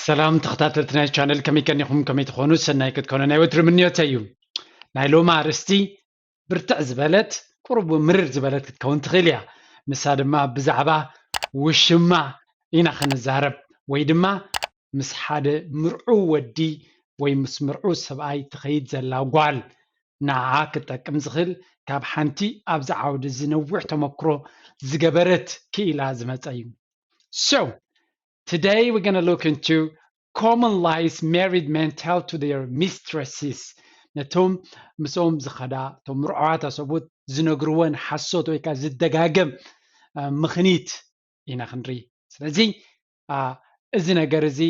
ሰላም ተኸታተልቲ ናይ ቻነል፣ ከመይ ቀኒኹም? ከመይ ትኾኑ? ሰናይ ክትኮኑ ናይ ወትሪ ምንዮተይ እዩ። ናይ ሎማ ኣርእስቲ ብርትዕ ዝበለት፣ ቁሩብ ምርር ዝበለት ክትከውን ትኽእል እያ። ንሳ ድማ ብዛዕባ ውሽማ ኢና ክንዛረብ፣ ወይ ድማ ምስ ሓደ ምርዑው ወዲ ወይ ምስ ምርዑው ሰብኣይ ትኸይድ ዘላ ጓል፣ ንዓኣ ክጠቅም ዝኽእል ካብ ሓንቲ ኣብዚ ዓውዲ እዚ ነዊሕ ተመክሮ ዝገበረት ክኢላ ዝመጸ እዩ። So, today we're going to look into common lies married men tell to their mistresses. ነቶም ምስኦም ዝኸዳ፣ እቶም ምርዑዋት ኣሰቡት ዝነግርወን ሓሶት ወይ ከዓ ዝደጋገም አ፣ ምኽኒት ኢና ክንርኢ። ስለዚ አ፣ እዚ ነገር እዚ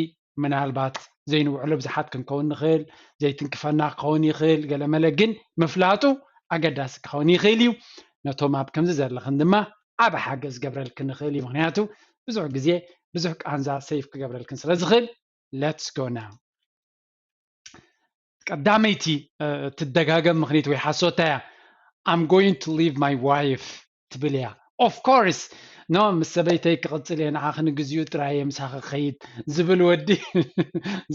ምናልባት ዘይንውዕሎ ብዙሓት ክንከውን ንኽእል፣ ዘይትንክፈና ክኸውን ይኽእል፣ ገለመለ፣ ግን ምፍላጡ ኣገዳሲ ክኸውን ይኽእል እዩ። ነቶም ኣብ ከምዚ ዘለኽን ድማ ዓቢ ሓገዝ ክገብረልክን ንኽእል እዩ። ምኽንያቱ ብዙሕ ግዜ ብዙሕ ቃንዛ ሴቭ ክገብረልክን ስለ ዝኽእል። Let's go now. ቀዳመይቲ እ፣ ትደጋገም ምኽኒት ወይ ሓሶት እያ። I'm going to leave my wife ትብል እያ። Of course, no, ምስ ሰበይተይ ክቕጽል እየ፣ ንዓኺ ንግዚኡ ጥራይ እየ ምሳኺ ክኸይድ ዝብል ወዲ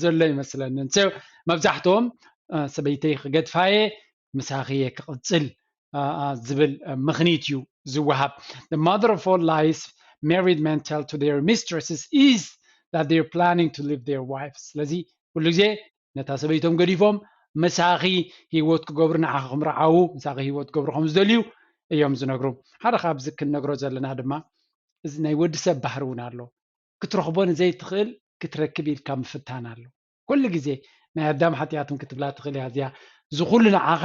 ዘሎ ይመስለንን። So መብዛሕትኦም እ፣ ሰበይተይ ክገድፋ እየ፣ ምሳኺ እየ ክቕጽል እ፣ እ፣ ዝብል እ፣ ምኽኒት እዩ ዝወሃብ። The mother of all lies married men tell to their mistresses is that they're planning to leave their wives. ስለዚ ኩሉ ግዜ ነታ ሰበይቶም ገዲፎም ምሳኺ ህይወት ክገብሩ፣ ንዓኺ ክምርዓዉ፣ ምሳኺ ህይወት ክገብሩ ከም ዝደልዩ እዮም ዝነግሩ። ሓደ ካብዚ ክንነግሮ ዘለና ድማ እዚ ናይ ወዲ ሰብ ባህሪ እውን ኣሎ። ክትረኽቦ ንዘይትኽእል ክትረክብ ኢልካ ምፍታን ኣሎ። ኩሉ ግዜ ናይ ኣዳም ሓጢኣትን ክትብላ ትኽእል እያ እዚኣ። እዚ ኩሉ ንዓኻ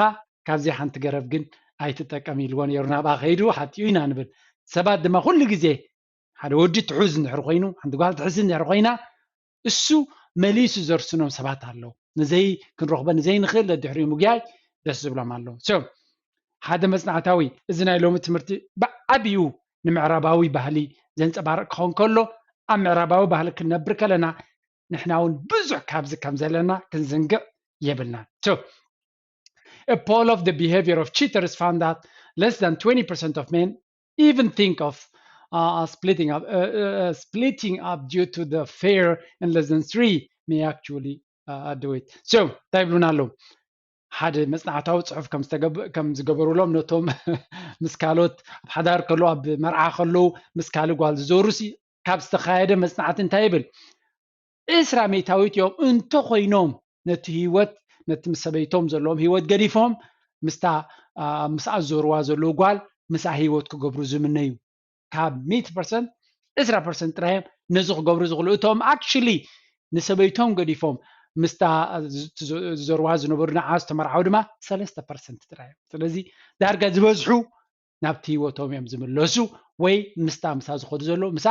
ካብዚ ሓንቲ ገረብ ግን ኣይትጠቀም ኢልዎ ነይሩ፣ ናብኣ ከይዱ ሓጢኡ ኢና ንብል። ሰባት ድማ ኩሉ ግዜ ሓደ ወዲ ትሑዝ እንድሕር ኮይኑ፣ ሓንቲ ጓል ትሕዝ እንድሕር ኮይና፣ እሱ መሊሱ ዘርስኖም ሰባት ኣለዉ። ንዘይ ክንረኽቦ ንዘይንኽእል ደድሕሪኡ ምጉያይ ደስ ዝብሎም ኣለዉ። So ሓደ መጽናዕታዊ፣ እዚ ናይ ሎሚ ትምህርቲ ብዓቢኡ ንምዕራባዊ ባህሊ ዘንጸባርቕ ክኸውን ከሎ፣ ኣብ ምዕራባዊ ባህሊ ክንነብር ከለና ንሕና እውን ብዙሕ ካብዚ ከም ዘለና ክንዝንግዕ የብልናን። So a poll of the behavior of cheaters found that less than twenty percent of men even think of uh, splitting up, uh, uh, splitting up due to the fear, and less than three may actually uh, do it. So እንታይ ይብሉና ኣለዉ? ሓደ መጽናዕታዊ ጽሑፍ ከም ዝተገብ-፣ ከም ዝገበሩሎም ነቶም ምስ ካልኦት ኣብ ሓዳር ከለዉ፣ ኣብ መርዓ ከለዉ ምስ ካልእ ጓል ዝዞሩሲ ካብ ዝተኻየደ መጽናዕቲ እንታይ ይብል? ዕስራ ሚእታዊት እዮም እንተኾይኖም ነቲ ህይወት፣ ነቲ ምስ ሰበይቶም ዘለዎም ህይወት ገዲፎም ምስታ አ፣ ምስኣ ዝዞርዋ ዘለዉ ጓል ምስኣ ህይወት ክገብሩ ዝምነዩ። ካብ ሚእቲ ፐርሰንት ዕስራ ፐርሰንት ጥራይ እዮም ነዚ ክገብሩ ዝኽእሉ። እቶም ኣክቹሊ ንሰበይቶም ገዲፎም ምስታ ዝ-፣ ዝ-፣ ዝዞርዋ ዝነበሩ ንዓ ዝተመርዓዉ ድማ ሰለስተ ፐርሰንት ጥራይ እዮም። ስለዚ ዳርጋ ዝበዝሑ ናብቲ ህይወቶም እዮም ዝምለሱ ወይ ምስታ ምሳ ዝኸዱ ዘለዉ ምሳ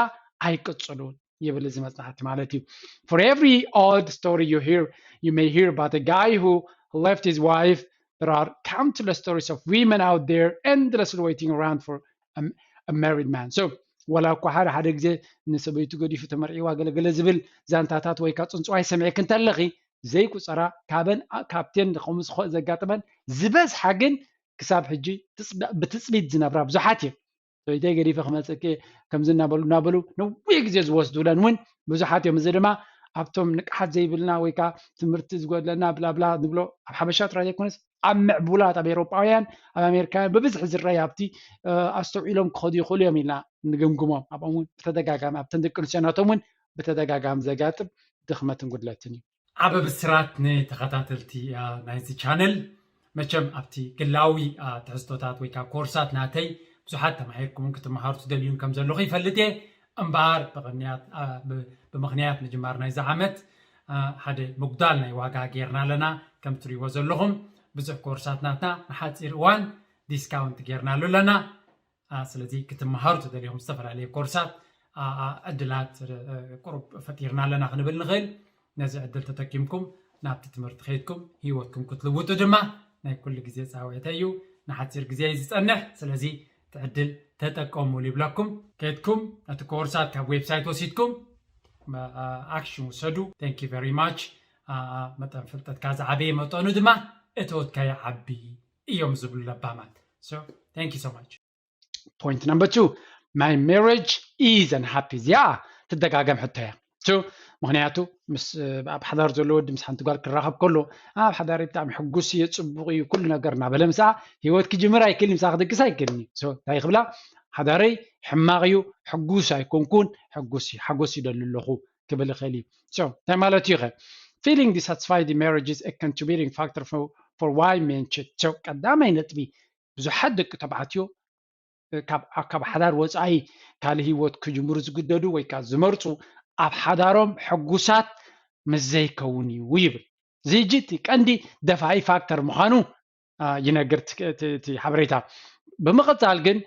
ኣይቅጽሉን ይብል እዚ መጽናዕቲ ማለት እዩ። For every odd story you hear, you may hear about a guy who left his wife. There are countless stories of women out there endlessly waiting around for a, a married man. So ዋላ እኳ ሓደ ሓደ ግዜ ንሰበይቱ ገዲፉ ተመርዒዋ ገለገለ ዝብል ዛንታታት ወይ ከዓ ጽንጽዋይ ሰሚዕኪ እንተለኺ፣ ዘይቁጸራ፣ ካብን ኣ-፣ ካብተን ከምኡ ዝኾ-፣ ዘጋጥመን ዝበዝሓ ግን ክሳብ ሕጂ ትጽቢ-፣ ብትጽቢት ዝነብራ ብዙሓት እየን። ሰበይተይ ገዲፈ ክመጸኪ ከምዚ እናበሉ እናበሉ ነዊሕ ግዜ ዝወስዱለን እውን ብዙሓት እዮም። እዚ ድማ ኣብቶም ንቅሓት ዘይብልና ወይ ከዓ ትምህርቲ ዝጎድለና ብላብላ ንብሎ፣ ኣብ ሓበሻ ጥራይ ዘይኮነስ ኣብ ምዕቡላት፣ ኣብ ኤውሮጳውያን፣ ኣብ ኣሜሪካውያን ብብዝሒ ዝረኣይ፣ ኣብቲ እ፣ ኣስተውዒሎም ክኸዱ ይኽእሉ እዮም ኢልና ንግምግሞም። ኣብኦም እውን ብተደጋጋሚ፣ ኣብተን ደቂ ኣንስትዮ ናቶም እውን ብተደጋጋሚ ዘጋጥም ድኽመትን ጉድለትን እዩ። ዓቢ ብስራት ንተኸታተልቲ አ፣ ናይዚ ቻነል። መቸም ኣብቲ ግላዊ አ፣ ትሕዝቶታት ወይ ከዓ ኮርሳት ናተይ ብዙሓት ተማሂርኩምን ክትመሃሩ ትደልዩን ከም ዘለኹ ይፈልጥ እየ። እምበኣር ብቕንያት አ፣ ብ-፣ ብምኽንያት ምጅማር ናይዚ ዓመት አ፣ ሓደ ምጉዳል ናይ ዋጋ ጌርና ኣለና። ከም ትሪእዎ ዘለኹም ብዙሕ ኮርሳት ናትና ንሓፂር እዋን ዲስካውንት ጌርናሉ ኣለና። አ፣ ስለዚ ክትመሃሩ ትደልዮም ዝተፈላለዩ ኮርሳት አ፣ አ፣ ዕድላት እ፣ ቁሩብ ፈጢርና ኣለና ክንብል ንኽእል። ነዚ ዕድል ተጠቂምኩም ናብቲ ትምህርቲ ከይድኩም ህይወትኩም ክትልውጡ ድማ ናይ ኩሉ ግዜ ጻውዒተይ እዩ። ንሓጺር ግዜ እዩ ዝጸንሕ። ስለዚ እቲ ዕድል ተጠቀሙሉ ይብለኩም። ከይድኩም ነቲ ኮርሳት ካብ ዌብሳይት ወሲድኩም አ፣ አ፣ ኣክሽን ውሰዱ። Thank you very much። አ፣ አ፣ መጠን ፍልጠትካ ዝዓበየ መጠኑ ድማ እተወትካ ይዓቢ እዮም ዝብሉ ለባማት። So, thank you so much። Point number two, my marriage is unhappy. እዚኣ ትደጋገም ሕቶ እያ። So ምክንያቱ ምስ ኣብ ሓዳር ዘሎ ወዲ ምስ ሓንቲ ጓል ክራኸብ ከሎ ኣብ ሓዳር ብጣዕሚ ሕጉስ እየ፣ ፅቡቅ እዩ ኩሉ ነገር እናበለ ምስኣ ህይወት ክጅምር ኣይክእል፣ ምስኣ ክድቅስ ኣይክእልኒ። እንታይ ክብላ፣ ሓዳረይ ሕማቕ እዩ፣ ሕጉስ ኣይኮንኩን፣ ሕጉስ እዩ፣ ሓጎስ ይደሊ ኣለኹ ክብል ይኽእል እዩ። እንታይ ማለት እዩ ኸ? Feeling dissatisfied in marriage is a contributing factor for why men cheat. ቀዳማይ ነጥቢ፣ ብዙሓት ደቂ ተባዕትዮ ካብ ሓዳር ወፃኢ ካልእ ህይወት ክጅምሩ ዝግደዱ ወይ ከዓ ዝመርፁ ኣብ ሓዳሮም ሕጉሳት ምስ ዘይከውን እዩ ይብል። እዚ ሕጂ እቲ ቀንዲ ደፋኢ ፋክተር ምዃኑ ይነግር እቲ ሓበሬታ። ብምቕፃል ግን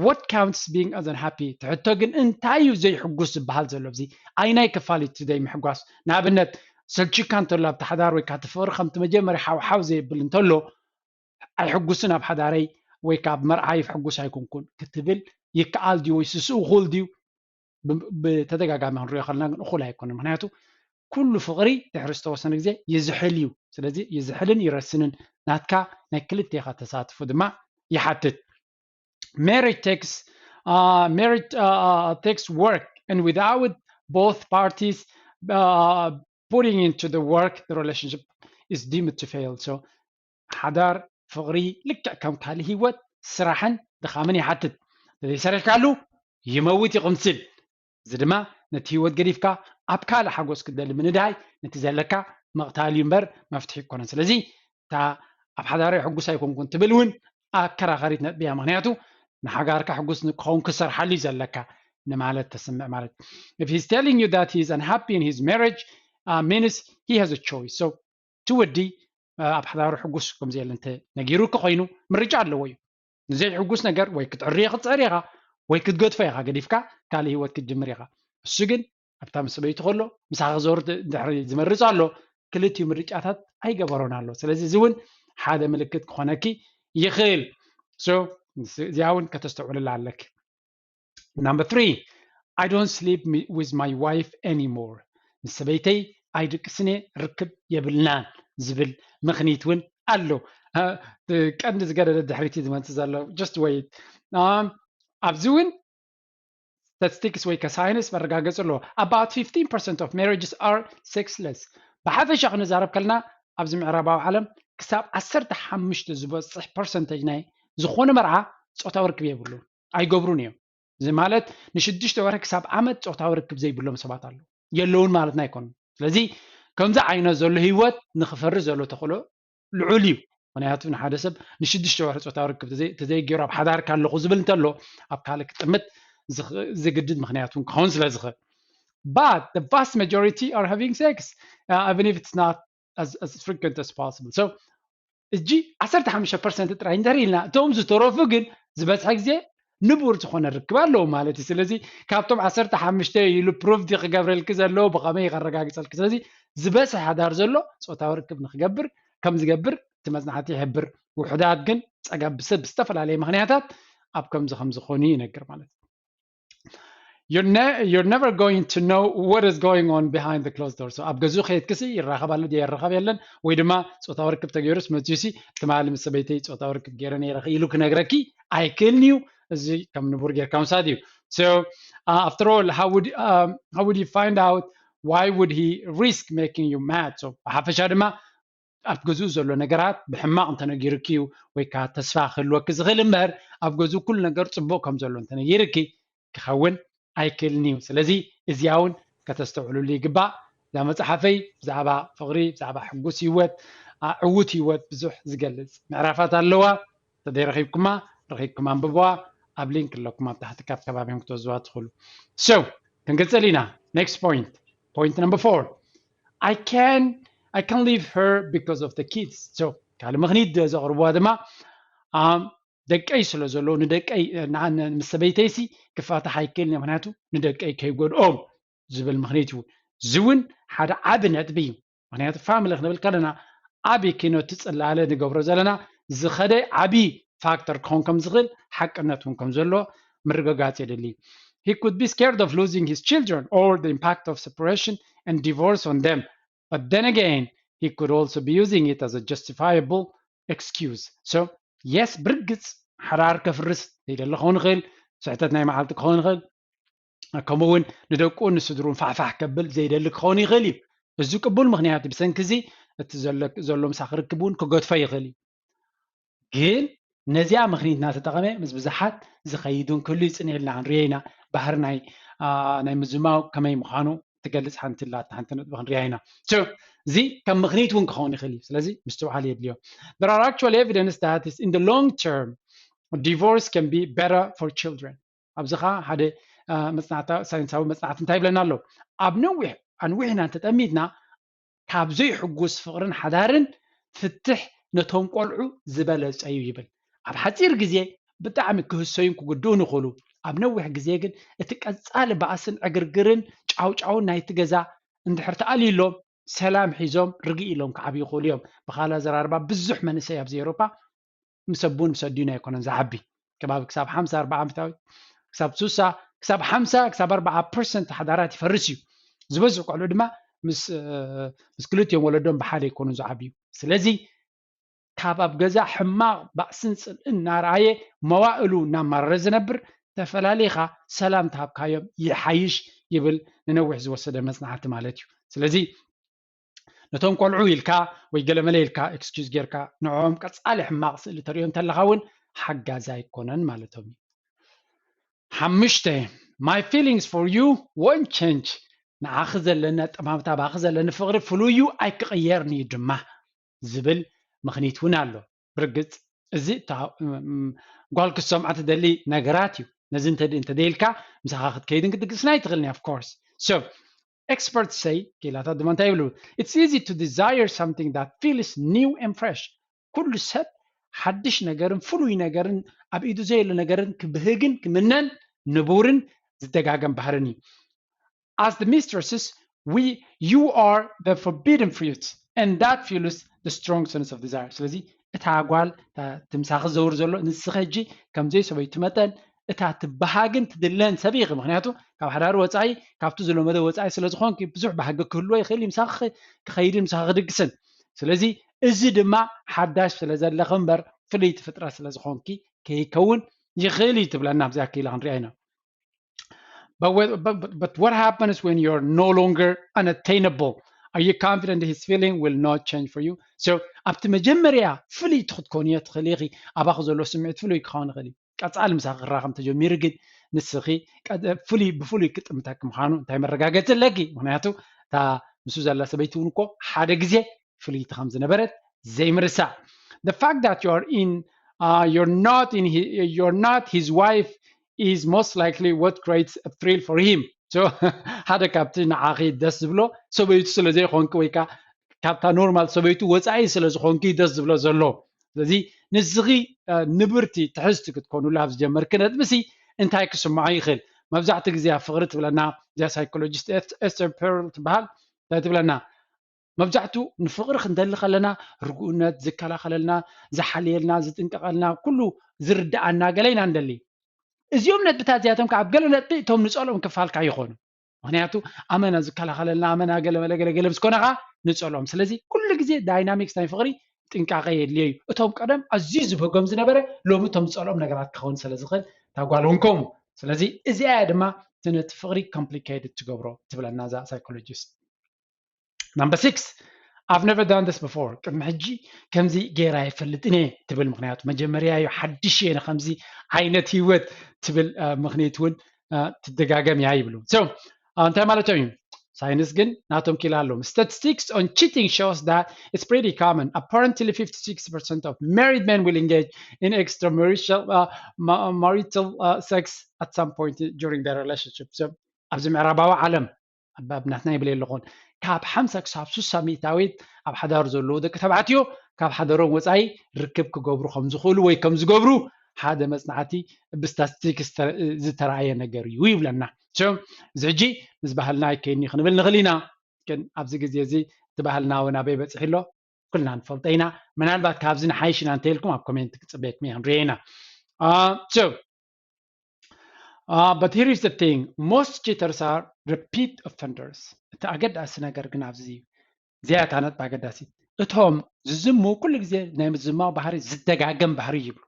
what counts being as unhappy? እቲ ሕቶ ግን እንታይ እዩ ዘይሕጉስ ዝበሃል ዘሎ? ኣብዚ ኣይናይ ክፋል እቲ ዘይምሕጓስ? ንኣብነት ሰልችካ እንተሎ ኣብቲ ሓዳር ወይ ከዓ እቲ ፍቕሪ ከምቲ መጀመርያ ሓውሓው ዘይብል እንተሎ ኣይሕጉስን ኣብ ሓዳረይ ወይ ከዓ ኣብ መርዓይ ሕጉስ ኣይኮንኩን ክትብል ይከኣል ድዩ ወይ ስስኡ እኹል ድዩ? ብተደጋጋሚ ክንሪኦ ከለና ግን እኹል ኣይኮነን። ምክንያቱ ኩሉ ፍቕሪ ድሕሪ ዝተወሰነ ግዜ ይዝሕል እዩ። ስለዚ ይዝሕልን ይረስንን ናትካ ናይ ክልቴኻ ተሳትፎ ድማ ይሓትት። Marriage takes uh, marriage uh, takes work and without both parties uh, putting into the work the relationship is doomed to fail. So ሓዳር ፍቕሪ ልክዕ ከም ካልእ ህይወት ስራሕን ድኻምን ይሓትት። ዘይሰሪሕካሉ ይመውት ይቕምስል። እዚ ድማ ነቲ ህይወት ገዲፍካ ኣብ ካልእ ሓጎስ ክትደሊ ምንዳይ ነቲ ዘለካ ምቕታል እዩ እምበር መፍትሒ ኣይኮነን። ስለዚ እታ ኣብ ሓዳረይ ሕጉስ ኣይኮንኩን ትብል እውን ኣከራኸሪት ነጥቢ እያ። ምክንያቱ ንሓጋርካ ሕጉስ ንክኸውን ክሰርሓሉ እዩ ዘለካ ንማለት ተስምዕ ማለት። If he's telling you that he is unhappy in his marriage uh, means he has a choice. So እቲ ወዲ ኣብ ሓዳሩ ሕጉስ ከም ዘየለ እንተ ነጊሩ ከኮይኑ ምርጫ ኣለዎ እዩ። ንዘይሕጉስ ነገር ወይ ክትዕርዮ ክትፅዕር ኢኻ ወይ ክትገድፎ ኢኻ፣ ገዲፍካ ካልእ ህይወት ክትጅምር ኢኻ። እሱ ግን ኣብታ ምስ ሰበይቱ ከሎ ምሳኻ ክዞር ድሕሪ ዝመርፅ ኣሎ። ክልቲኡ ምርጫታት ኣይገበሮን ኣሎ። ስለዚ እዚ እውን ሓደ ምልክት ክኾነኪ ይኽእል። እዚኣ እውን ከተስተውዕልላ ኣለኪ። Number three, I don't sleep with my wife anymore. ምስ ሰበይተይ ኣይድቅስን እየ፣ ርክብ የብልናን ዝብል ምኽኒት እውን ኣሎ። ቀንዲ ዝገደደ ድሕሪቲ ዝመፅእ ዘሎ just wait። ኣብዚ እውን statistics ወይ ከሳይንስ መረጋገፂ ኣለዎ። About fifteen percent of marriages are sexless. ብሓፈሻ ክንዛረብ ከለና ኣብዚ ምዕራባዊ ዓለም ክሳብ ዓሰርተ ሓሙሽተ ዝበፅሕ ፐርሰንተጅ ናይ ዝኾነ መርዓ ፆታዊ ርክብ የብሉን፣ ኣይገብሩን እዮም። እዚ ማለት ንሽዱሽተ ወርሒ ክሳብ ዓመት ፆታዊ ርክብ ዘይብሎም ሰባት ኣለዉ፣ የለውን ማለትና ኣይኮኑን። ስለዚ ከምዚ ዓይነት ዘሎ ህይወት ንክፈሪ ዘሎ ተኽእሎ ልዑል እዩ። ምክንያቱ ንሓደ ሰብ ንሽዱሽተ ወርሒ ፆታዊ ርክብ ተዘይገይሩ ኣብ ሓዳር ኣለኹ ዝብል እንተሎ ኣብ ካልእ ክጥምት ዝግድድ ምክንያት እውን ክኸውን ስለ ዝኽእል። But the vast majority are having sex uh, even if it's not as, as frequent as possible. So እጂ ዓሰርተ ሓሙሽተ ፐርሰንት ጥራይ እንድሕር ኢልና እቶም ዝተረፉ ግን ዝበዝሐ ግዜ ንቡር ዝኾነ ርክብ ኣለዎ ማለት እዩ። ስለዚ ካብቶም ዓሰርተ ሓሙሽተ ኢሉ ፕሩቭ ክገብረልኪ ዘለዎ ብኸመይ ከረጋግፀልኪ? ስለዚ ዝበዝሐ ሓዳር ዘሎ ፆታዊ ርክብ ንክገብር ከም ዝገብር እቲ መፅናዕቲ ይሕብር። ውሑዳት ግን ፀገም ብዝተፈላለየ ምክንያታት ኣብ ከምዚ ከም ዝኾኑ ይነግር ማለት እዩ። You're, ne you're never going to know what is going on behind the closed door. So ኣብ ገዝኡ ከየትክሲ ይራኸብ ኣሎ ድየ ይራኸብ የለን ወይ ድማ ፆታዊ ርክብ ተገይሩስ መፅዩሲ ትማሊ ምስ ሰበይተይ ፆታዊ ርክብ ገይረ ነይረ ኢሉ ክነግረኪ ኣይክእልን እዩ። እዚ ከም ንቡር ጌርካ ምውሳድ እዩ። So uh, after all, how would, um, how would you find out? Why would he risk making you mad? So ብሓፈሻ ድማ ኣብ ገዝኡ ዘሎ ነገራት ብሕማቕ እንተነጊሩኪ እዩ ወይ ከዓ ተስፋ ክህልወኪ ዝኽእል እምበር ኣብ ገዝኡ ኩሉ ነገር ፅቡቕ ከም ዘሎ እንተነጊርኪ ክኸውን ኣይክእልን እዩ። ስለዚ እዚኣ እውን ከተስተውዕልሉ ይግባእ። እዛ መፅሓፈይ ብዛዕባ ፍቕሪ፣ ብዛዕባ ሕጉስ ህይወት፣ ዕዉት ህይወት ብዙሕ ዝገልፅ ምዕራፋት ኣለዋ። ተዘይረኺብኩማ ረኺብኩም ኣንብብዋ። ኣብ ሊንክ ኣለኩም ኣብ ታሕቲ ካብ ከባቢኹም ክትወስድዋ ትኽእሉ። So ክንቅፅል ኢና። Next point, point number four, I can I can leave her because of the kids. So ካልእ ምኽኒት ዘቕርብዋ ድማ ደቀይ ስለ ዘለዉ ንደቀይ ምስ ሰበይተይሲ ክፋታሕ ኣይክእልን እየ፣ ምክንያቱ ንደቀይ ከይጎድኦም ዝብል ምኽኒት እዩ። እዚ እውን ሓደ ዓቢ ነጥቢ እዩ። ምክንያቱ ፋሚሊ ክንብል ከለና ዓቢ ኪኖ እቲ ፅላለ ንገብሮ ዘለና ዝኸደ ዓቢ ፋክተር ክኸውን ከም ዝኽእል ሓቅነት እውን ከም ዘሎ ምርግጋፅ የድሊ። He could be scared of losing his children or the impact of separation and divorce on them. But then again, he could also be using it as a justifiable excuse. So yes, ብርግፅ ሓዳር ከፍርስ ዘይደሊ ክኸውን ይኽእል፣ ስሕተት ናይ መዓልቲ ክኸውን ይኽእል። ከምኡ እውን ንደቁ ንስድሩን ፋሕፋሕ ከብል ዘይደሊ ክኸውን ይኽእል እዩ። እዚ ቅቡል ምክንያት እዩ። ብሰንኪ እዚ እቲ ዘሎ ምሳኺ ርክብ እውን ክገድፎ ይኽእል እዩ። ግን ነዚኣ ምኽኒትና ተጠቐመ ምስ ብዙሓት ዝኸይድ እውን ክህሉ ይጽንሕ ኢልና ክንሪኦ ኢና። ባህሪ ናይ ናይ ምዝማው ከመይ ምዃኑ ትገልጽ ሓንቲ ኣላታ ሓንቲ ነጥቢ ክንሪኣ ኢና። እዚ ከም ምኽኒት እውን ክኸውን ይኽእል እዩ። ስለዚ ምስትውዓል የድልዮ። There are actually evidence that is in the long term divorce can be better for children. ኣብዚ ኸዓ ሓደ መፅናዕታ ሳይንሳዊ መፅናዕቲ እንታይ ይብለና ኣሎ? ኣብ ነዊሕ ኣንዊሕና እንተጠሚትና ካብ ዘይሕጉስ ፍቕርን ሓዳርን ፍትሕ ነቶም ቆልዑ ዝበለፀ እዩ ይብል። ኣብ ሓፂር ግዜ ብጣዕሚ ክህሰዩን ክጉድኡን ይኽእሉ። ኣብ ነዊሕ ግዜ ግን እቲ ቀፃሊ ባእስን ዕግርግርን ጫውጫውን ናይቲ ገዛ እንድሕር ተኣልዩሎም ሰላም ሒዞም ርግእ ኢሎም ክዓብዩ ይኽእሉ እዮም። ብኻልእ ኣዘራርባ ብዙሕ መንእሰይ ኣብዚ ኤውሮጳ ምስ ኣቡን ምስ ኣዲኡን ኣይኮነን ዝዓቢ። ከባቢ ክሳብ ሓምሳ ኣርባዓ ዓመታዊ ክሳብ ሱሳ ክሳብ ሓምሳ ክሳብ ኣርባዓ ፐርሰንት ሓዳራት ይፈርስ እዩ። ዝበዝሑ ቆልዑ ድማ ምስ ምስ ክልቲኦም ወለዶም ብሓደ ኣይኮኑን ዝዓብዩ። ስለዚ ካብ ኣብ ገዛ ሕማቕ ባእስን ጽልእን እናረኣየ መዋእሉ እናማረረ ዝነብር ተፈላሊኻ ሰላም ተሃብካዮም ይሓይሽ ይብል ንነዊሕ ዝወሰደ መጽናዕቲ ማለት እዩ። ስለዚ ነቶም ቆልዑ ኢልካ ወይ ገለመለ ኢልካ ኤክስኪዝ ጌርካ ንዕኦም ቀጻሊ ሕማቕ ስእሊ ተርእዮ እንተለኻ እውን ሓጋዚ ኣይኮነን ማለቶም እዩ። ሓሙሽተ my feelings for you won't change ንዓኺ ዘለኒ ኣጠማምታ ባኺ ዘለኒ ፍቕሪ ፍሉይ እዩ ኣይክቕየርን እዩ ድማ ዝብል ምኽኒት እውን ኣሎ። ብርግጽ እዚ ጓል ክትሰምዖ ትደሊ ነገራት እዩ። ነዚ እንተደይልካ ምሳኻ ክትከይድን ክትድግስና ኣይትኽእልን of course. So experts say ክኢላታት ድማ እንታይ ይብሉ? It's easy to desire something that feels new and fresh. ኩሉ ሰብ ሓድሽ ነገርን ፍሉይ ነገርን ኣብ ኢዱ ዘየለ ነገርን ክብህግን ክምነን ንቡርን ዝደጋገም ባህርን እዩ። As the mistresses, we you are the forbidden fruit and that fuels the strong sense of desire. ስለዚ እታ ጓል ትምሳኺ ዘውር ዘሎ ንስኺ ሕጂ ከምዘይ ሰበይቱ መጠን እታ ትበሃግን ትድለን ሰብ ኢኺ። ምክንያቱ ካብ ሓዳር ወፃኢ ካብቲ ዝለመደ ወፃኢ ስለዝኾንኪ ብዙሕ ባህጊ ክህልዎ ይኽእል እዩ። ምሳኺ ክኸይድን ምሳኺ ክድግስን። ስለዚ እዚ ድማ ሓዳሽ ስለ ዘለኺ እምበር ፍልይቲ ፍጥረት ስለዝኾንኪ ከይከውን ይኽእል እዩ ትብለና። ኣብዚኣ ክኢላ ክንሪኣ ኢና። But, but, but what happens when you're no longer unattainable? Are you confident his feeling will not change for you? So ኣብቲ መጀመርያ ፍልይቲ ክትኮንዮ ትኽእል ኢኺ። ኣባኺ ዘሎ ስምዒት ፍሉይ ክኸውን ይኽእል እዩ። ቀጻሊ ምሳኺ ክራኸም ተጀሚሩ ግን ንስኺ ፍሉይ ብፍሉይ ክጥምተኪ ምዃኑ እንታይ መረጋገፂ ኣለኪ? ምክንያቱ እታ ምስኡ ዘላ ሰበይቲ እውን እኮ ሓደ ግዜ ፍልይቲ ከም ዝነበረት ዘይምርሳዕ። The fact that you are in uh, you're not in his, you're not his wife is most likely what creates a thrill for him. So ሓደ ካብቲ ንዓኺ ደስ ዝብሎ ሰበይቱ ስለ ዘይኮንኪ ወይ ከዓ ካብታ ኖርማል ሰበይቱ ወፃኢ ስለ ዝኾንኪ ደስ ዝብሎ ዘሎ። ስለዚ ንስኺ ንብርቲ ትሕዝቲ ክትኮኑሉ ኣብ ዝጀመርኪ ነጥብሲ እንታይ ክስምዖ ይኽእል? መብዛሕትኡ ግዜ ኣብ ፍቕሪ ትብለና እዚኣ ሳይኮሎጂስት ኤስተር ፐርል ትበሃል እንታይ ትብለና? መብዛሕትኡ ንፍቕሪ ክንደሊ ከለና ርግኡነት ዝከላኸለልና ዝሓልየልና ዝጥንቀቐልና ኩሉ ዝርድኣና ገለ ኢና ንደሊ። እዚኦም ነጥብታት እዚኣቶም ከዓ ኣብ ገለ ነጥቢ እቶም ንፀልኦም ክፋልካ ይኾኑ። ምክንያቱ ኣመና ዝከላኸለልና ኣመና ገለ መለ ገለ ገለ ምስ ኮነ ከዓ ንፀልኦም። ስለዚ ኩሉ ግዜ ዳይናሚክስ ናይ ፍቕሪ ጥንቃቐ የድልዮ እዩ። እቶም ቀደም ኣዝዩ ዝብህጎም ዝነበረ ሎሚ እቶም ዝፀልኦም ነገራት ክኸውን ስለ ዝኽእል እታ ጓል እውን ከምኡ። ስለዚ እዚኣ እያ ድማ እቲ ነቲ ፍቕሪ ኮምፕሊኬትድ ትገብሮ ትብለና እዛ ሳይኮሎጂስት። Number six, I've never done this before. ቅድሚ ሕጂ ከምዚ ገይረ ኣይፈልጥን እየ ትብል። ምክንያቱ መጀመርያ እዩ፣ ሓድሽ እየ ንከምዚ ዓይነት ህይወት ትብል ምክንያት እውን ትደጋገም እያ ይብሉ። So እንታይ ማለቶም እዩ? ሳይንስ ግን ናቶም ክኢላ ኣለዎም። Statistics on cheating shows that it's pretty common. Apparently fifty-six percent of married men will engage in extramarital uh, marital uh, sex at some point during their relationship. So ኣብዚ ምዕራባዊ ዓለም ኣብ ናትና ይብል ኣለኹን ካብ ሓምሳ ክሳብ ሱሳ ሚእታዊት ኣብ ሓዳር ዘለዉ ደቂ ተባዕትዮ ካብ ሓዳሮም ወፃኢ ርክብ ክገብሩ ከም ዝኽእሉ ወይ ከም ዝገብሩ ሓደ መፅናዕቲ ብስታስቲክስ ዝተረኣየ ነገር እዩ ይብለና። እዚ ሕጂ ምስ ባህልና ኣይከይኒ ክንብል ንኽእል ኢና። ግን ኣብዚ ግዜ እዚ እቲ ባህልና እውን ኣበይ በፂሑ ኣሎ ኩልና ንፈልጦ ኢና። ምናልባት ካብዚ ንሓይሽ ኢና እንተኢልኩም ኣብ ኮሜንት ክፅበየኩም እየ ክንሪኦ ኢና። Uh, but here is the thing, most cheaters are repeat offenders. እቲ ኣገዳሲ ነገር ግን ኣብዚ እዩ። እዚኣ እታ ነጥቢ ኣገዳሲት። እቶም ዝዝሙ ኩሉ ግዜ ናይ ምዝማው ባህሪ ዝደጋገም ባህሪ ይብሉ።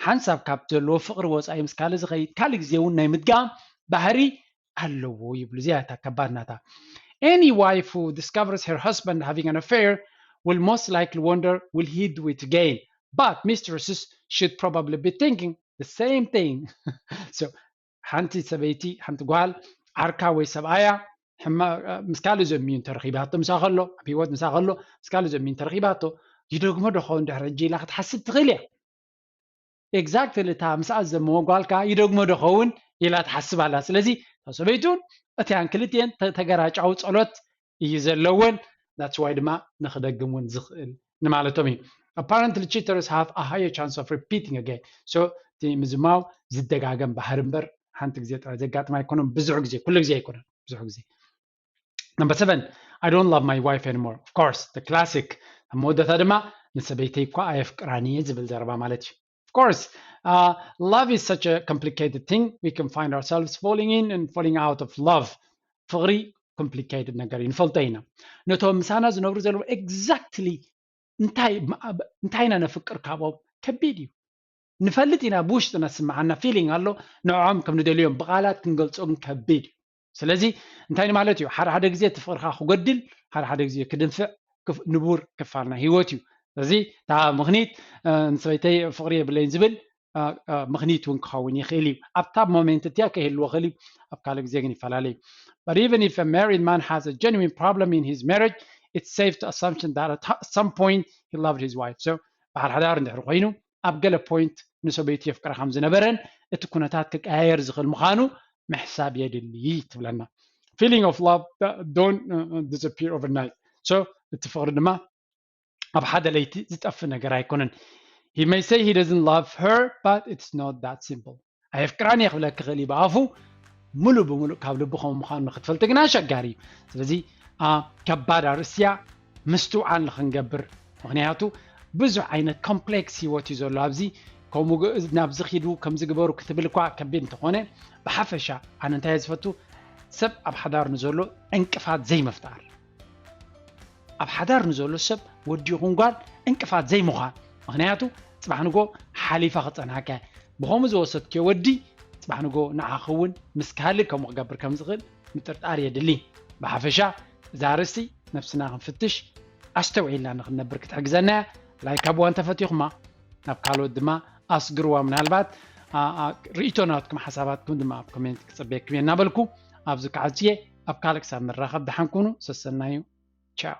ሓንሳብ ካብ ዘለዎ ፍቕሪ ወፃኢ ምስ ካልእ ዝኸይድ ካልእ ግዜ እውን ናይ ምድጋም ባህሪ ኣለዎ ይብሉ። እዚኣ እታ ከባድ ናታ። Any wife who discovers her husband having an affair will most likely wonder, will he do it again? But mistresses should probably be thinking the same thing. So ሓንቲ ሰበይቲ ሓንቲ ጓል ዓርካ ወይ ሰብኣያ ምስ ካልእ ዘሚዩ እንተረኺባቶ፣ ምሳ ከሎ ኣብ ሂወት ምሳ ከሎ ምስ ካልእ ዘሚዩ እንተረኺባቶ፣ ይደግሞ ዶ ኸውን ድሕሪ ሕጂ ኢላ ክትሓስብ ትኽእል እያ። ኤግዛክትሊ እታ ምስኣ ዘመወ ጓልካ ይደግሞ ዶ ኸውን ኢላ ትሓስብ ኣላ። ስለዚ እታ ሰበይቲ እውን እቲኣን ክልቲኤን ተገራጫዊ ጸሎት እዩ ዘለወን። That's why ድማ ንክደግም እውን ዝኽእል ንማለቶም እዩ። Apparently cheaters have a higher chance of repeating again. So እቲ ምዝማው ዝደጋገም ባህሪ እምበር ሓንቲ ግዜ ጥራይ ዘጋጥም ኣይኮነን፣ ብዙሕ ግዜ፣ ኩሉ ግዜ ኣይኮነን፣ ብዙሕ ግዜ። Number seven, I don't love my wife anymore. Of course, the classic. ኣብ መወዳእታ ድማ ንሰበይተይ እኳ ኣየፍቅራን እየ ዝብል ዘረባ ማለት እዩ። Of course, uh, love is such a complicated thing. We can find ourselves falling in and falling out of love. ፍቕሪ ኮምፕሊኬትድ ነገር እዩ፣ ንፈልጦ ኢና። ነቶም ምሳና ዝነብሩ ዘለዉ ኤግዛክትሊ እንታይ እንታይ ኢና ነፍቅር ካብኦም ከቢድ እዩ። ንፈልጥ ኢና፣ ብውሽጥና ዝስምዓና ፊሊንግ ኣሎ፣ ንዕኦም ከም ንደልዮም ብቓላት ክንገልጾ ግን ከቢድ እዩ። ስለዚ እንታይ ማለት እዩ? ሓደ ሓደ ግዜ እቲ ፍቕርኻ ክጎድል፣ ሓደ ሓደ ግዜ ክድንፍዕ ንቡር ክፋል ናይ ህይወት እዩ። ስለዚ እታ ምኽኒት ንሰበይተይ ፍቕሪ የብለይን ዝብል ምኽኒት እውን ክኸውን ይኽእል እዩ። ኣብታ ሞሜንት እቲኣ ከይህልዎ ክእል እዩ፣ ኣብ ካልእ ግዜ ግን ይፈላለ እዩ። But even if a married man has a genuine problem in his marriage, it's safe to assumption that at some point he loved his wife. So በዓል ሓዳር እንድሕር ኮይኑ ኣብ ገለ ፖይንት ንሰበይቱ የፍቅራ ከም ዝነበረን እቲ ኩነታት ክቀያየር ዝኽእል ምዃኑ ምሕሳብ የድሊ ትብለና። Feeling of love don't disappear overnight. So እቲ ፍቕሪ ድማ ኣብ ሓደ ለይቲ ዝጠፍእ ነገር ኣይኮነን። He may say he doesn't love her, but it's not that simple. ኣየፍቅራን እየ ክብለኪ ክእል እዩ ብኣፉ፣ ሙሉእ ብሙሉእ ካብ ልቡ ከምኡ ምዃኑ ንክትፈልጢ ግን ኣሸጋሪ እዩ። ስለዚ ከባድ ኣርእስቲ እያ፣ ምስትውዓል ንክንገብር። ምክንያቱ ብዙሕ ዓይነት ኮምፕሌክስ ህይወት እዩ ዘሎ ኣብዚ። ከምኡ ናብዚ ኪዱ ከምዚ ግበሩ ክትብል እኳ ከቢድ እንተኾነ፣ ብሓፈሻ ኣነ እንታይ እየ ዝፈቱ፣ ሰብ ኣብ ሓዳር ንዘሎ ዕንቅፋት ዘይምፍጣር። ኣብ ሓዳር ንዘሎ ሰብ ወዲ ይኹን ጓል ዕንቅፋት ዘይምዃን። ምክንያቱ ጽባሕ ንጎ ሓሊፋ ክጸንሓካ እያ። ብኸምኡ ዝወሰድክዮ ወዲ ጽባሕ ንጎ ንዓኺ እውን ምስ ካልእ ከምኡ ክገብር ከም ዝኽእል ምጥርጣር የድሊ። ብሓፈሻ እዛ ኣርእስቲ ነብስና ክንፍትሽ ኣስተውዒልና ንክንነብር ክትሕግዘና እያ። ላይክ ኣብዋ እንተፈቲኹማ ናብ ካልኦት ድማ ኣስግርዋ። ምናልባት ርእይቶ ናትኩም ሓሳባትኩም ድማ ኣብ ኮሜንት ክጽበየኩም እየ እናበልኩ ኣብዚ ክዓጽየ። ኣብ ካልእ ክሳብ ንራኸብ ደሓን ኩኑ። ሰሰናዩ። ቻው።